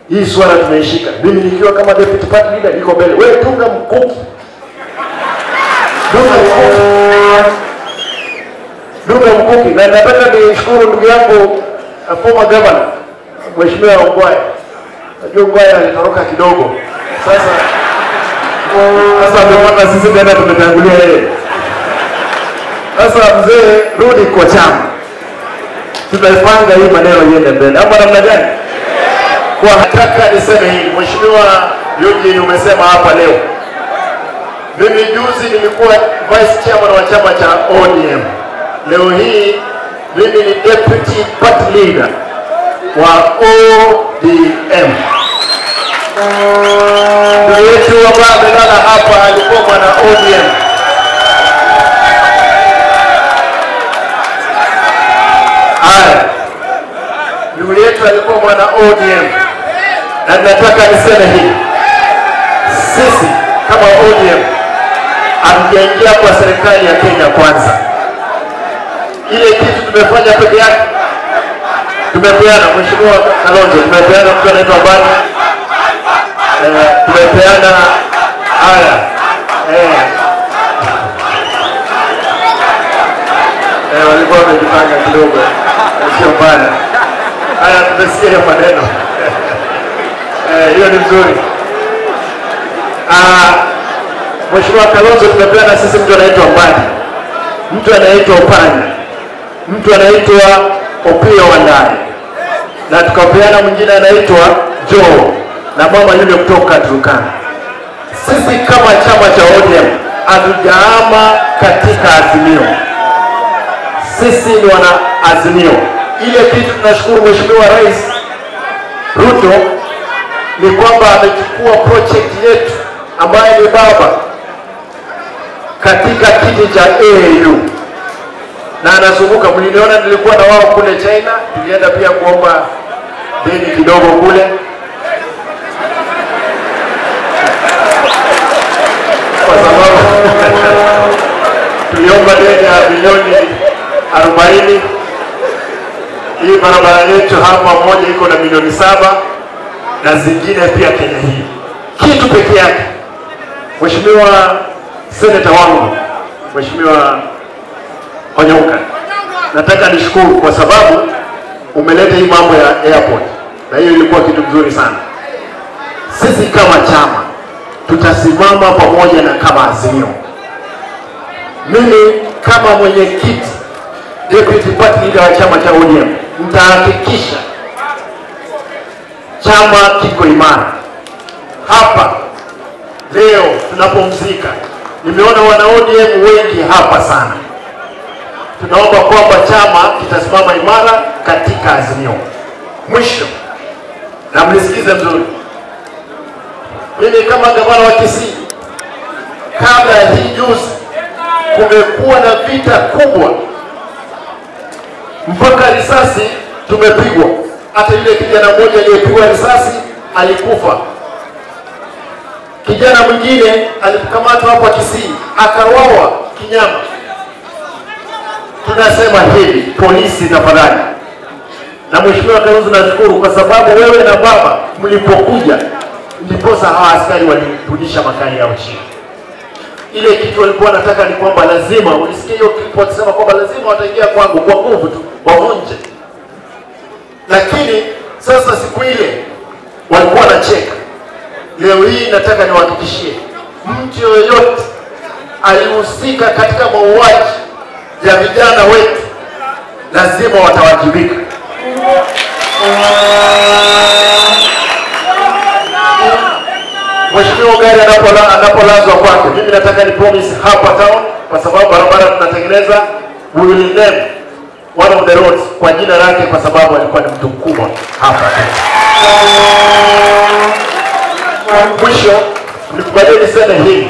Hii swala tumeishika. Mimi nikiwa kama deputy party leader niko mbele. Wewe tunga mkuki. Dunga mkuki. Dunga mkuki. Na nataka nishukuru ndugu yangu former governor Mheshimiwa Ongwae. Najua Ongwae alitoroka kidogo. Sasa amepata sisi tena tumetangulia yeye. Sasa mzee, rudi kwa chama. Tutaipanga hii maneno iende mbele. Hapo namna gani? Kwa nataka niseme hili, Mheshimiwa Eugene, umesema hapa leo. Mimi juzi nilikuwa vice chairman wa chama cha ODM. Leo hii mimi ni deputy party leader wa ODM. Ndugu yetu ambaye amelala hapa alikuwa mwana ODM. Haya, ndugu yetu alikuwa mwana ODM. Na nataka niseme hivi, sisi kama ODM hatujaingia kwa serikali ya Kenya Kwanza. Ile kitu tumefanya peke yake, tumepeana Mheshimiwa Kalonzo, tumepeana mtu anaitwa Bani, tumepeana haya walikuwa wamejipanga kidogo, sio mbaya. Haya, tumesikia hiyo maneno. Hiyo ni mzuri. Mheshimiwa Kalonzo, tumepeana sisi mtu anaitwa Mbadi, mtu anaitwa Opanya, mtu anaitwa Opiyo Wandayi, na tukapeana mwingine anaitwa Joe na mama yule kutoka Turkana. Sisi kama chama cha ODM hatujaama katika Azimio. Sisi ni wana Azimio. Ile kitu tunashukuru Mheshimiwa Rais Ruto ni kwamba amechukua project yetu ambaye ni baba katika kiti cha AU na anazunguka. Mliniona nilikuwa na wao kule China, tulienda pia kuomba deni kidogo kule. Kwa sababu tuliomba deni ya bilioni 40. Hii barabara yetu hapa moja iko na milioni 7 na zingine pia Kenya hii. Kitu peke yake, Mheshimiwa Senator wangu, Mheshimiwa Onyonka, nataka nishukuru kwa sababu umeleta hii mambo ya airport, na hiyo ilikuwa kitu mzuri sana. Sisi kama chama tutasimama pamoja na kama Azimio. Mimi kama mwenyekiti deputy party leader wa chama cha ODM nitahakikisha chama kiko imara. Hapa leo tunapomzika, nimeona wana ODM wengi hapa sana. Tunaomba kwamba chama kitasimama imara katika Azimio. Mwisho, na mnisikize mzuri, mimi kama gavana wa Kisii, kabla ya hii juzi kumekuwa na vita kubwa, mpaka risasi tumepigwa. Hata yule kijana mmoja aliyepigwa risasi alikufa. Kijana mwingine alikamatwa hapa Kisii akauawa kinyama. Tunasema hivi, polisi tafadhali. Na Mheshimiwa Kalonzo, nashukuru kwa sababu wewe na baba mlipokuja ndiposa hawa askari walirudisha makali yao chini. Ile kitu walikuwa wanataka ni kwamba lazima, ulisikia hiyo clip wakisema kwamba lazima wataingia kwangu kwa nguvu tu wavunje. Lakini sasa siku ile walikuwa wanacheka. Leo hii nataka niwahakikishie, mtu yoyote alihusika katika mauaji ya vijana wetu lazima watawajibika. Mheshimiwa gari anapolazwa kwake, mimi nataka ni promise hapa town, kwa sababu barabara tunatengeneza, we will name one of the roads kwa jina lake, kwa sababu alikuwa ni mtu mkubwa hapa town. Mwisho, nikubalie niseme hivi,